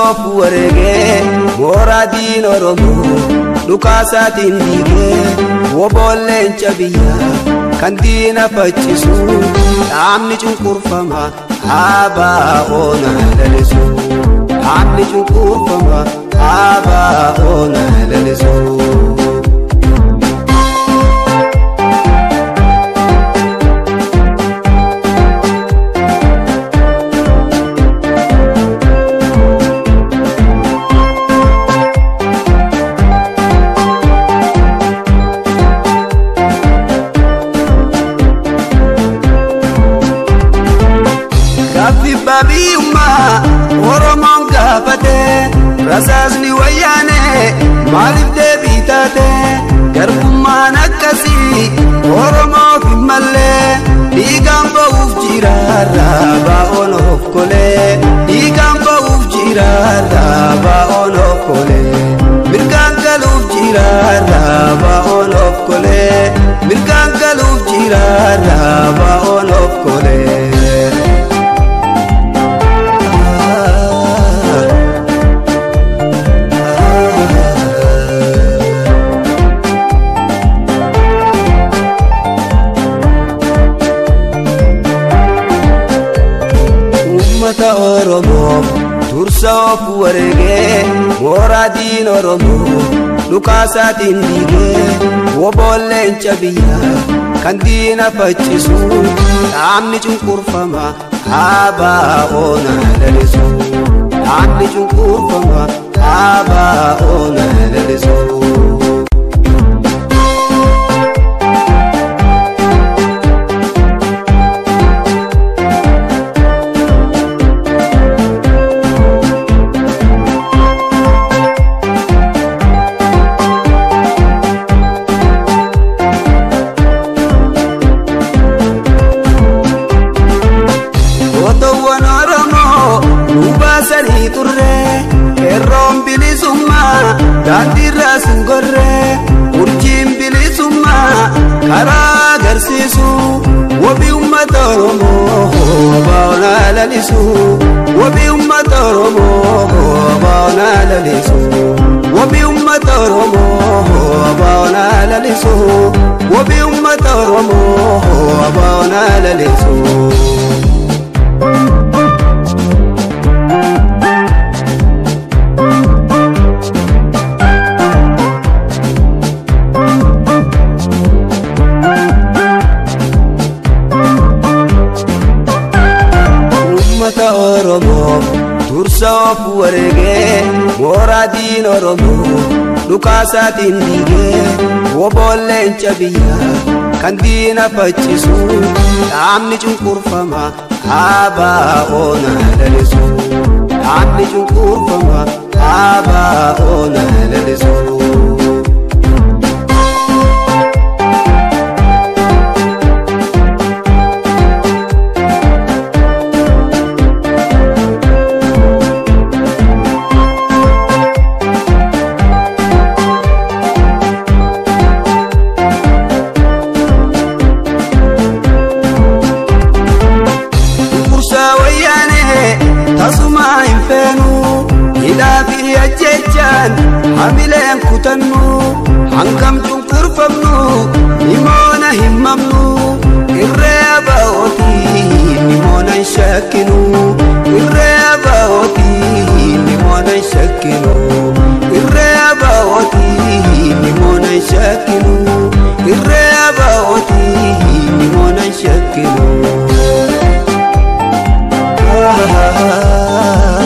of wareegee mooraa diin Oromoo dhukaasaatiin diigee woboolleen biyyaa kan diina faccisu dhaabni cunqurfama ABO'n lalisu dhaabni cunqurfama ABO'n lalisu. Babiuma Oromoon gaafate rasaasni wayyaane maaliif deebii taate garbummaan akkasii Oromoof hin mallee dhiigaan ba'uuf jiraarra baa'oon of kolee dhiigaan ba'uuf jiraarra baa'oon of kolee mirgaan galuuf jiraarra baa'oon of kolee mirgaan galuuf jiraarra baa'oon of kolee. Oromoo dursa of wareegee mooraa diin Oromoo dhukaasaatiin diigee woboolleen biyyaa kan diina faccisu dhaabni cunqurfama ABO'n lalisu dhaabni cunqurfama ABO'n lalisu. Qeerroon bilisummaa daandiirra singorree urjiin bilisummaa karaa agarsiisu wabii uummata Oromoo ABO'n lalisu wabii uummata Oromoo ABO'n lalisu wabii uummata Oromoo ABO'n lalisu wabii uummata Oromoo ABO'n lalisu. Oromoo dursa of wareegee mooraa diin Oromoo dhukaasaatiin diigee woboolleen biyyaa kan diina faccisu dhaabni cunqurfama ABO'n lalisu dhaabni cunqurfama ABO'n lalisu. Tasuma hin feenu hidhaa fi ajjechaan hamileen kutannu hangam cunqurfamnu nimoona hin mamnu irree ABO'tiin nimoona hin shakkinu irree ABO'tiin nimoona hin shakkinu irree ABO'tiin nimoona hin shakkinu irree ABO'tiin nimoona hin shakkinu. Ah.